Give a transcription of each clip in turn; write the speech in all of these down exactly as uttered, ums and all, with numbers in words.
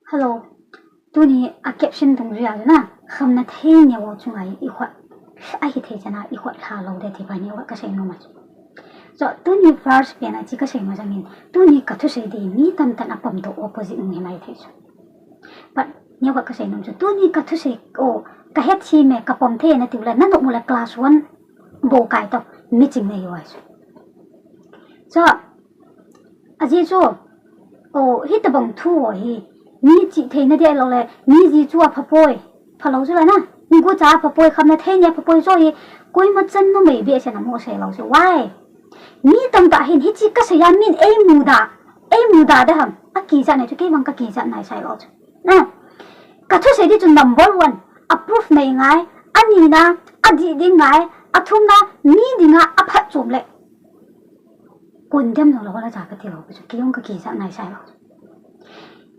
Hello. Tuni a caption tung jia na, khamna thei neo chunga i khot, a hi thei chana i khot lha lou de ti pa neo ka sei nom a chu. Chu tuni first pen a chi ka sei nom jangin, tuni ka thusei di mi tamtah in a pom to opposite nung hi mai thei chu. But neo ka sei nom chu, tuni ka thusei o, ka het hi me, ka pom thei na ti u le, na nom u le class one bo kai to, mi ching nei u ai chu. Chu, a ji chu, o, hi tabang thu ho hi, mi chi thei na dia lou le, mi ji chu a pha poi, pha lou chu la na, mi gucha a pha poi, khamna thei neo a pha poi chu hi, koima chan numei behseh na mo sei lou chu, why? Mi tamtah hin, hi chi ka sei a min ei mu da, ei mu da da ham, a kichat nai chu, kei vang ka kichat nai sai lou chu. Na, ka thusei di chu number one, a proof nei ngai, a ni na, a di ding ngai, a thum na, mi dinga a phatchom le. Condemn lou lou la cha ka ti lou chu, kei vang ka kichat nai sai lou.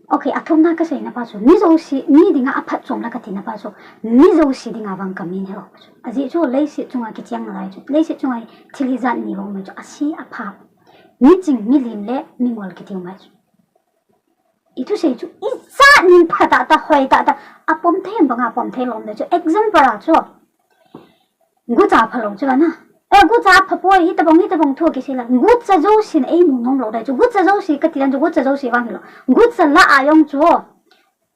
Okay, a thum na ka sei na pa chu, mi jouse, mi dinga a phatchom la ka ti na pa chu, mi jouse dinga vang ka min he lou chu. A ji chu leiset chunga kicheng na lai chu, leiset chunga thil hi jat ni lou mai chu, a si a pha. Mi ching, mi lim le mi ngol kiti u mai chu. I thusei chu, i jat nin pha tah tah, hoi tah tah, a pom thei banga pom thei lom le chu. Example a chu, gucha pha lou chu la na. E, gucha pha poi, hi tabang, hi tabang thu kisei la. Gucha jousen ei mu nom lou dai chu. Gucha jouse ka ti dan chu, gucha jouse vang hi lou. Gucha la a jong chu,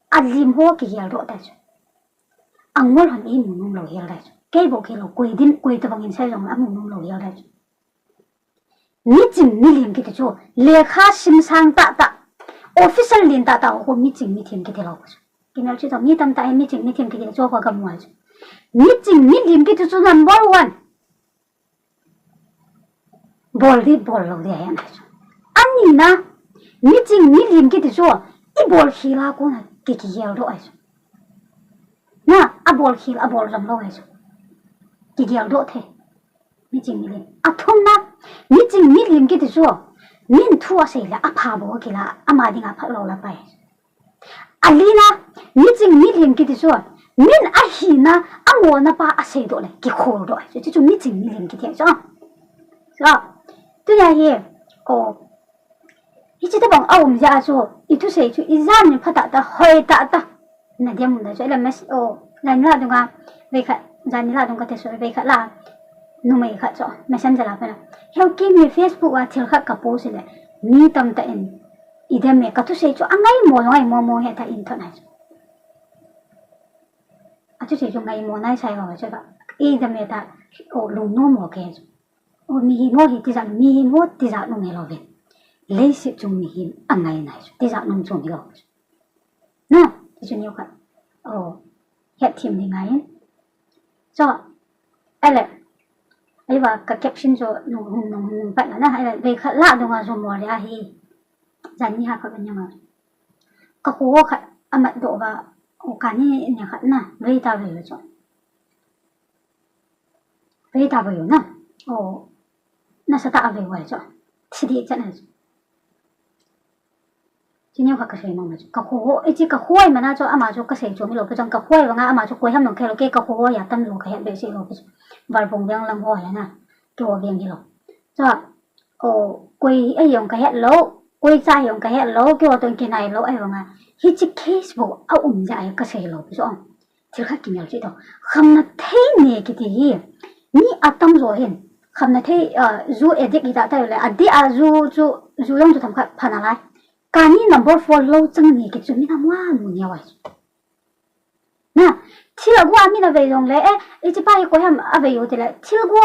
a lim ho kigel doh dai chu. A ngol hon ei mu nom lou hel dai chu. Kei bou kei lou, koi din, koi tabang in sei jong a mu nom lou hel dai chu. Mi ching mi lim kiti chu, lekha sim sang tah tah, official lin tah tah ho mi ching mi thim kiti lou chu. Kimel chu to mi tamtah in mi ching mi thim kiti chu kho ka mu ai chu. Mi ching mi lim kiti chu number one. Bol di bol lou di ahi nai chu. A ni na, mi ching mi lim kiti chu, i bol khel a kona ki kigel doh ai chu. Na, a bol khel, a bol jom lou ai chu. Kigel doh thei. Mi ching mi lim. A thum na, mi ching mi lim kiti chu, min thu a sei le a pha bou kila, ama dinga phat lou la pai. A li na, mi ching mi lim kiti chu, min a hina, a ngol na pa a sei doh le, kikhol doh. Chu, chu, chu mi ching mi lim kiti chu. Chu, tunia hi, o, hi chi tabang a um jeh a chu, i thusei chu, i jat nin pha tah tah, hoi tah tah. Na diam um da chu, ila mes-, o, jani la dunga, vei khat, jani la dunga te su, vei khat la, numei khat chu, messenger la pa na. Heu ki mi Facebook a thil khat ka post le, mi tamtah in, i dem e, ka thusei chu, a ngaimo, ngaimo mo he ta in thot nai chu. A thusei chu ngaimo nai sai ho chu ba. I dem e ta, o, lungnom mo ke chu. O, mihem ho hi tijat, mihem ho tijat nom hi lou ve. Leiset chung mihem a ngai nai chu. Tijat nom chu hi lou. Na, ti chu neo khat. O, het thim ding ngai. Chu, ele. Ei va ka caption chu nung, nung, nung, nung pat la na. Ele, vei khat la dunga chu mo le ahi. Jani ha khat ban yang a. Ka kho khat a mat doh va. O, kani ne khat na. Vei ta vei chu. Vei ta vei u na. O, nasa ta a vei u ai chu. Thi di chan ai chu. Chi neo khat ka sei nom mai chu. Ka kho ho, i chi ka kho ai mana chu ama chu ka sei chu mi lou pi chang ka kho ai vanga ama chu koi ham nong khe lou ke ka kho ho ya tam lou ka het be sei lou pi chu. Valbong veng lang ho ya na. Kei ho veng hi lou. Chu, o, koi ai jong ka het lou. Koi cha jong ka het lou. Kei ho tong kinai lou ai vanga. Hi chi case bou a um jeh ai ka sei lou pi chu ong. Thil khat kimel chu i to. Khamna thei ne kiti hi. Mi atam jo hin. Khamna thei, ah, ju addict hi ta ta le. Addict a ju chu, ju jong chu themkhat pha nalai. Kani number four lou chang ne kiti chu mi na mua mu ne wai. Na, thil a gu a mi na vei jong le, eh, i chi pa hi koi ham a vei u ti le. Thil gu,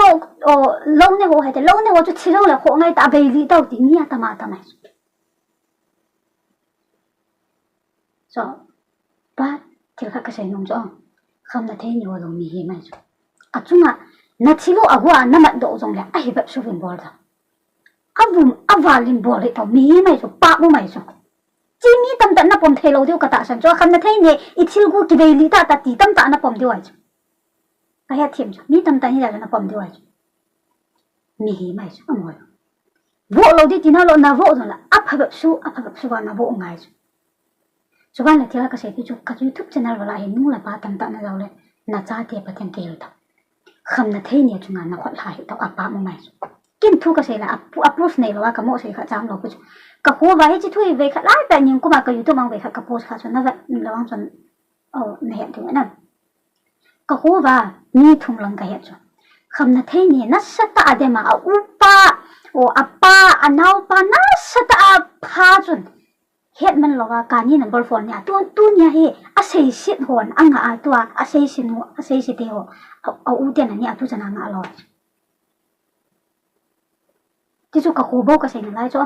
o, lou ne ho hai te, lou ne ho chu thil jong le kho ngai ta a vei li tau ti mi atam atam ai. Chu, pa, thil khat ka sei nom chu, khamna thei neo lou mihem ai chu. A chunga, na thil u a gu a na mat doh jong le, a hi bep su vin bol ta. A vum, a val in bol hi tau mihem ai chu, pa mu mai chu. Chi mi tamtah na pom thei lou diu ka tahsan chu, khamna thei ne, i thil gu kivei li ta ta ti tamtah na pom diu ai chu. Ka het thim chu, mi tamtah ni la na pom diu ai chu. Mihem ai chu, a moi. Voh lou di ti na lou, na voh jong la, a pha bep su, a pha bep su va na voh ngai chu. Chuban le thil ka sei pi chu, ka YouTube channel vala hi nu le pa tamtah na lou le, na chate Pathen kihil ta. Khamna thei ne chunga na khot lha hi tau a pa mu mai chu. Kin thu ka sei la, a pu-, a proof nei lou a ka mo sei kha cham lou pu chu. Ka kho uva hiche thu hi vei khat lai peh ning kum a ka YouTube a vei khat ka post kha chu na vet lou vang chun, o, na het ding ahi. Ka kho uva mi thum lang ka het chu. Khamnathei ni nasatah a dem a, a upa, o, apa, a naopa nasatah a pha chun. Het man lou va, kani number four nia. Tu, tunia hi, aseiset hon, anga a tua, aseiset nu, aseiset te ho. A, a u ten ani a tu chan a nga lou. Ti chu ka kho bou ka sei nalai chu.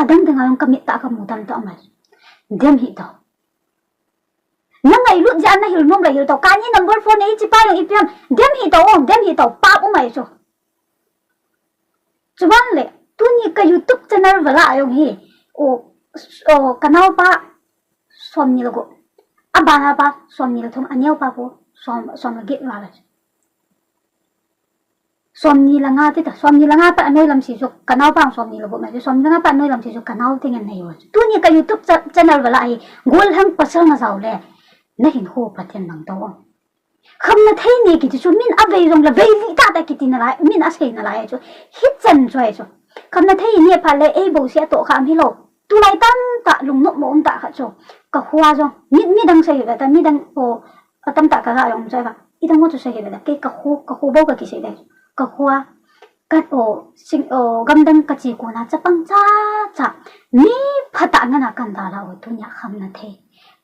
Adang dang a jong ka mit tah a ka mu tamtah um ahi. Dem hih tau. Na ngailut jeh a na hil nom le hil tau. Kani number four nei hiche pa jong ipi ham. Dem hih tau, dem hih tau. Pap um ahi chu. Chuban le, tuni ka YouTube channel vala jong hi. O, o, ka naopa somni le gup. Abana pa somni le thum, aneo pa khu som, som le get val ahi. Somni le nga ti ta, somni le nga pat anoi lam si chu, ka naopa somni le gup ma chu, somni le nga pat anoi lam si chu, ka nao te ngen nei u. Tuni ka YouTube cha-, channel vala hi, gollhang pasal na jao le, na hinkho Pathen bang tao. Khamnathei ni kiti chu min avei jong le vei li tah tah kiti nalai, min asei nalai chu. Hichan chu ahi chu. Khamnathei ni phat le ei bou se atoh kha um hilou. Tulai tamtah lungnop mo um tah khat chu. Ka kho a jong. Mi, midang sei hih ve ta, midang o, atamtah ka ga jong um chu ahi va. Idang mo chu sei hih ve ta. Kei ka kho, ka kho bou ka kisei dai chu. Ka kho a. Ka o, sing, o, gamdang ka che kona chapang cha, cha. Mi phatah ngen a kan dalha u tunia khamnathei.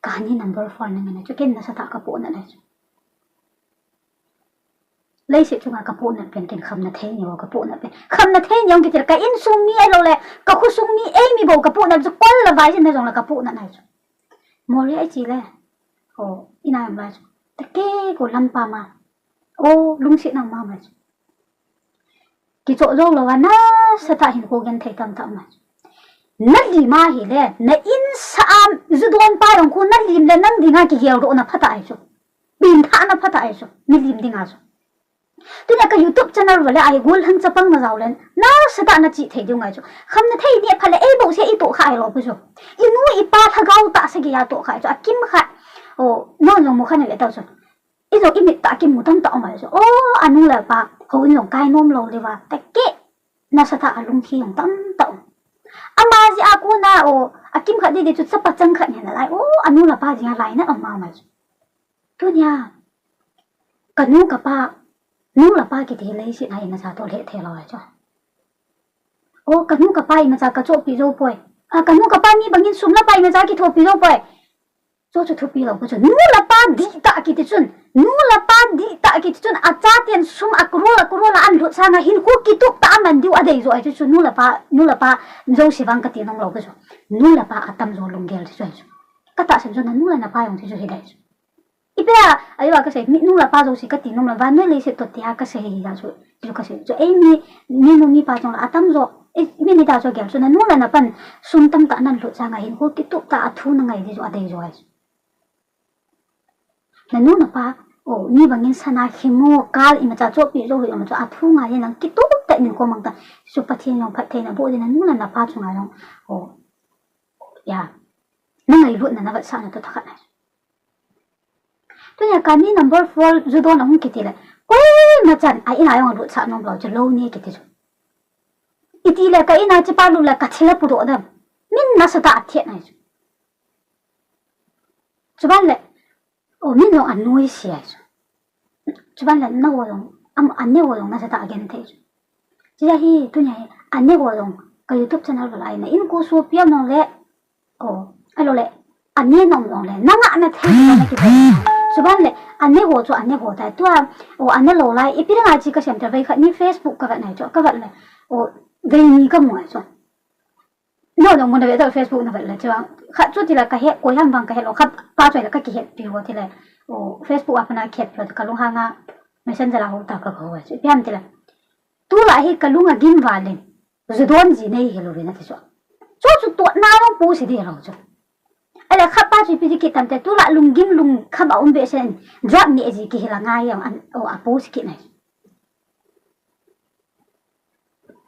Kani number four na ngen a chu ken nasatah ka pohnat ahi chu. Leiset chunga ka pohnat pen ken khamnathei ni bou ka pohnat pen. Khamnathei ni jong kiti le ka insung mi ahilou le, ka khosung mi eimi bou ka pohnat chu kol le vai jin na jong le ka pohnat ahi chu. Moria i che le. O, ina jong lai chu. Ta kei ko lampa ma. O, lungset na ma ma chu. Kichoh jou lou va nasatah hinkho genthei tamtah um ahi. Na lim a hile, na insung a ju don pa jong khu na lim le nang dinga kigel doh na phatah ahi chu. Pengthah na phatah ahi chu. Mi lim dinga chu. Tunia ka YouTube channel vala hi gollhang chapang na jao le, nasatah na che thei diu ngai chu. Khamnathei ni phat le ei bou se i toh kha ahilou pi chu. I nu i pa lhagao tah sa gei a toh kha ahi chu. Akim khat. O, no no mu khan le tau chu. I jong i mit tah a kimu tamtah um ahi chu. O, anu le apa, houin jong kai nom lou le va. Ta kei, nasatah a lungthim jong tamtah um. Ama jeh a kona, o, akim khat didi chu chapa chang khat hi nalai. O, anu le apa jeh a lainat um ma um ahi chu. Tunia, ka nu ka pa, nu le pa kiti leiset a imacha toh lheh thei lou ahi chu. O, ka nu ka pa imacha ka chohpi jou poi. A, ka nu ka pa mi bangin sum le pai imacha kithopi jou poi. Chu chu thupi lou pi chu. Nu le pa dihtah kiti chun. Nu le pa dihtah kiti chun. Achaten sum a crore a crore a an lut sanga hinkho kitup tah a man diu adei jo ahi chu chu. Nu le pa, nu le pa jouse vang kati nom lou pi chu. Nu le pa atam jo lunggel ti chu ahi chu. Ka tahsan chu na nu le na pa jong ti chu hi dai chu. Ipi a, ajo a ka sei, mi nu le pa jouse kati nom lou, vannoi leiset toh tia ka sei hi ja chu. Chu ka sei chu. Ei mi, mi nu mi pa jong le atam jo, ei, mi ni ta jo gel chu na nu le na pan sum tamtah nan lut sanga hinkho kitup tah a thu na ngai di jo adei jo ahi chu. Na nu na pa, o, mi bangin sana himu kal imacha chohpi jou hi imacha a thu ngai nang kitup tah in ko mang ta. Chu Pathen jong phattheina boh ding na nu le na pa chunga jong, o, ya. Na ngailutna na vetsahna toh thakhat ahi. Tunia kani number four ju don ahung kiti le. Koima chan a in a jong a lutsah nom lou chu lou ni kiti chu. Iti le ka in a chepa lut le ka thil a pudoh dem. Min nasatah a thet ahi chu. Chuban le. O min jong anoi se ahi chu. Chuban le na ho jong, am, ane ho jong nasatah a gen thei chu. Chuti ahi, tunia hi, ane ho jong, ka YouTube channel vala hi na in ko sopi a mong le, O, ahilou le, ane nom jong le, na ngah na thei na kibol. Chuban le, ane ho chu ane ho tai. Tua, o, ane lou lai, ipi dinga chi ka sem te vei khat ni Facebook ka vet nai chu, ka vet le, o, vei ni ka mu ai chu. No, no, mu na ve ta Facebook na vet le chu. Khat chu ti la ka he, koi ham vang ka he lou, khat pa chu le ka kihet pi ho ti le. O, Facebook a pana kihet pi ho, ka lunghang a Messenger a ho ta ka ho ai chu. Ipi ham ti le. Tulai hi ka lung a gin val in. Ju don ji nei hilou vin ati chu. Chu chu totna jong post hi ding lou chu. Ahile khat pa chu ipi ti kit tam te tulai lunggim lungkham a um behseh in. Drug neh ji kihil a ngai jong an, o, a post kit nai.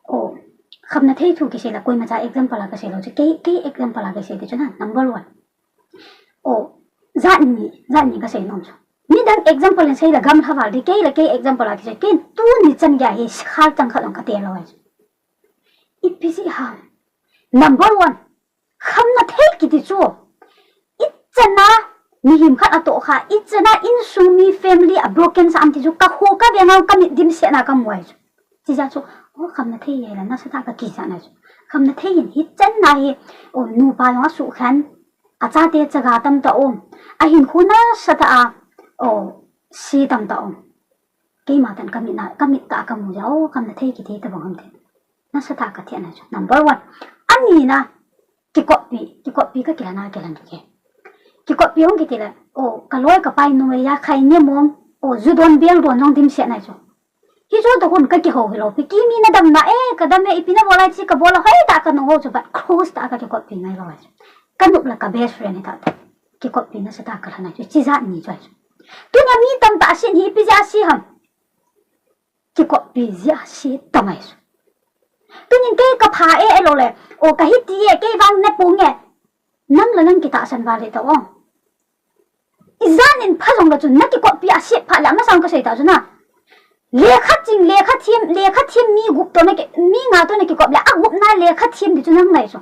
O, khamna thei thu kisei la koima cha example a kasei lou chu. Kei, kei example a kasei ti chu na, number one. O, jat ni, jat ni kasei nom chu. Midang example in sei la gam lha val ding, kei la kei example a kisei, kei tuni chan gei hi sikhal chang khat jong kate lou ahi chu. Ipi jeh ham. Number one, khamna thei kiti chu, ichana mihem khat atoh kha, ichana insung mi family a broken sa am ti chu, kakho kaveng a kamit dimset na kamu ahi chu. Chija chu, o, khamna thei hile nasatah a kakijah na chu. Khamna thei hin hichan na hi, o, nupa jong asuh khen, achate chaga tamtah um, ahinkho nasatah a, o, se tamtah um. Keima tah in kamit na, kamit tah a kamu jeh a, o, khamna thei kiti tobang ham ti. Nasatah a kathet na chu. Number one. Anina, kikoppi, kikoppi kakilhon a kilhon kei. Kikoppi hung kiti le, o, kaloi kapai numei a khaini mong, o, ju don bel don jong dimset na chu. Hichu toh khun kakihou hilou pi. Kimi nadam na e, kadam e, ipi nabol a chi kabol a, hoitah a kanung hou chu, but close tah a kakikoppi ngai lou ahi chu. Kanop le ka best friend hitah tah. Kikoppi nasatah a kalhon ahi chu. Chijat ni chu ahi chu. Tunia mi tamtah aset hi ipi jeh a ase ham? Kikoppi jeh a ase tam ahi chu. Tunin kei kapha e, ahilou le, o, kahiti e, kei vang naponge. Nang le nang kitahsan val hih tao o. Ijat nin pha jongle chun nakikoppi aset phat le, amasa kasei tah chu na, lekha ching, lekha them, lekha them mi gup toh naki, mi nga toh nakikop le, agupna lekha them ti chu nang ahi chu.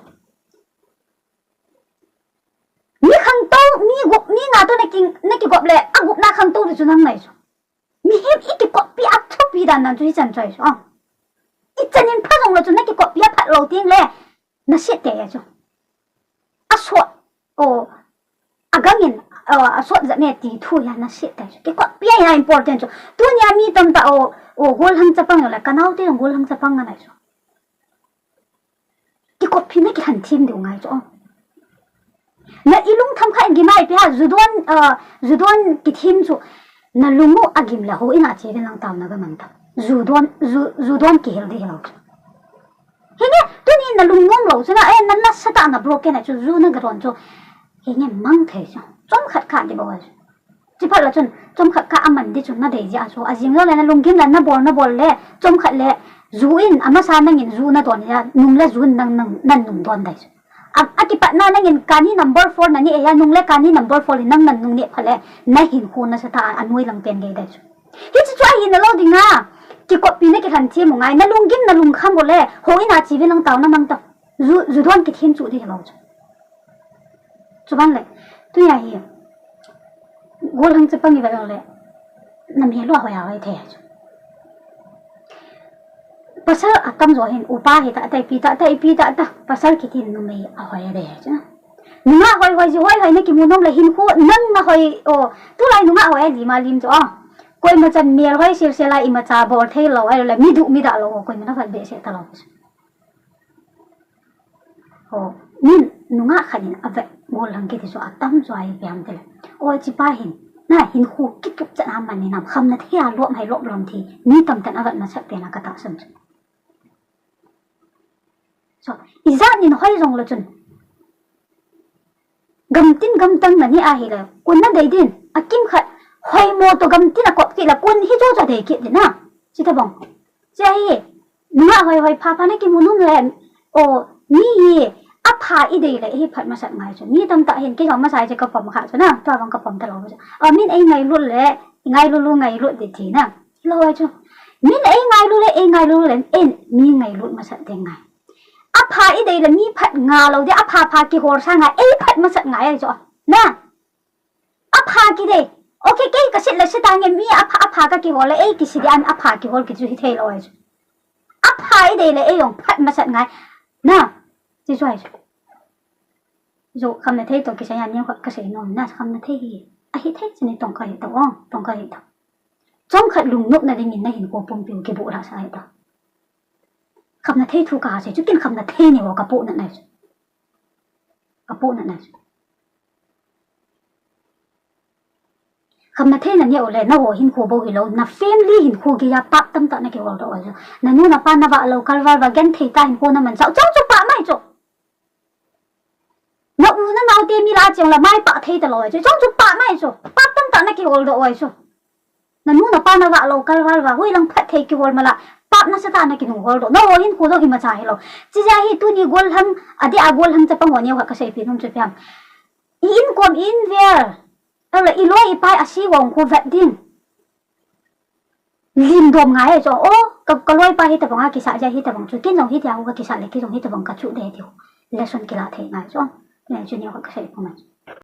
Mi khangtou, mi gup, mi nga toh naki, nakikop le, agupna khangtou ti chu nang ahi chu. Mihem ikikoppi athupi dan dan chu hichan chu ahi chu. Ichanin pha jongle chun nakikoppi aphat lou tengle, naset tei ahi chu. Asot, o, agangin, o, asot jep me ti thu hi naset tei chu. Kikoppi ahina important chu. Tunia mi tamtah, o, o, gollhang chapang jong le, kanaote jong gollhang chapang ana chu. Kikoppi na kilhon them diu ngai chu. Na ilungtham kha in gimai pi ha, ju don, a, ju don kithem chu. Nalung u agim le houin a che uvin lang tao na gamang tao. Ju don, ju, ju don kihil ding hilou chu. Hinge, tuni nalung nom lou chu na, e, na nasatah a na broken a chu, ju nagadon chu. Hinge mang thei chu. Chomkhat kha ding bou ahi chu. Chuphat le chun, chomkhat kha aman ding chu nadei jeh a chu. Ajing jongle nalunggim le nabol, nabol le, chomkhat le, ju in, amasa nangin ju nadon jeh a, nung le ju in nang, nang, nanung don ding chu. A, akipatna nangin kani number four naneh jeh a, nung le kani number four in nang nanung neh phat le, nahinkho nasatah a, anoi lang pen gei ding chu. Hiche chu ahina lou ding a, kikoppi na kilhon them u ngai, nalunggim nalungkham u le, houin a che uvin lang tao namang tao. Ju, ju don kithem chu ding hilou chu. Chuban le, tunia hi, gollhang chapang ivet jongle, namel u ahoi ahoi thei chu. Pasal atamjo hin, upa hitah tah, ipi tah tah, ipi tah tah, pasal kiti numei ahoi ding chu. Nungah hoihoi, ji hoihoi nakimu nom le hinkho, nang nahoi, o, tulai nungah hoi alim alim chu, o. Koima chan melhoi selsel a imacha bol thei lou, ahilou le, mi duh mi dah lou, koima navet behseh talou chu. O, min nungah khat in avet gollhang kiti chu atamjo ahi ipi ham tile. O, hichepa hin, na hinkho kitup chan a man in ham, khamna thei a lop hai lop lom thei, mi tamtah in avet masat pen a katahsan chu. So, ijat nin hoi jongle chun, gamtin gamtang naneh ahile, kon nadei din, akimkhat, hoimo toh gamtin akop kit le, kon hicho chu adei kit ding na, chutobang. Chea hi, nungah hoihoi phapha nakimu nom le, o, mi hi, apha idei le, hi phat masat ngai chu. Mi tamtah hin, kei jong masa hi chu kapom kha chu na, tua vang kapom talou chu. A, min eingailut le, ngailut lu ngailut ding ti na. Hilou ahi chu. Min eingailut le, eingailut le, en, mi ngailut masat ding ngai. Apha idei le, mi phat nga lou ding, apha pha kihol sa ngai, ei phat masat ngai ahi chu. Na. Apha kidei. Okay, kei kaset le se tange, mi apha, apha kakihol le, ei kise ding a, apha kihol kiti chu hithei lou ahi chu. Apha idei le, ei jong phat masat ngai. Na, ti chu ahi chu. Ju khamna thei toh kisai a neokhat kasei nom na, khamna thei hi. Ahithei chun tongkha hi tao, o, tongkha hi tao. Chomkhat lungnopna dingin nahinkho pumpi u kibuh lhah sah ahi tao. Khamna thei thu kasei chu, ken khamna thei neo kapohnat na chu. Kapohnat na chu. Khamna thei naneo le, naho hinkho bou hilou, na family hinkho geiya pap tamtah nakihol doh u ahi chu. Nanu napa navah lou kalval va genthei tah a hinkho namanchah u, chujong chu pap mai chu. Na u nanaote mi lah a cheng le maipah thei talou ahi chu, chujong chu pap mai chu. Pap tamtah nakihol doh u ahi chu. Nanu napa navah lou kalval va, hoilang phatthei kihol mala, pap nasatah a nakinung hol doh. Naho hinkho jong imacha hilou. Chujeh a hi tuni gollhang, adeh a gollhang chapang ho neokhat kaseipeh nom chu ipi ham. I inkom invel, ahile iloi ipai ase vang khu vet ding. Limdom ngai ahi chu, o, ka, kaloipa hitobang a kisah jeh a hitobang chu, ken jong hitia khu kakisah le, kei jong hitobang kachuh ding ahi ti khu. lesson kilah thei ngai chu. Le chu ni khat kasei pum e.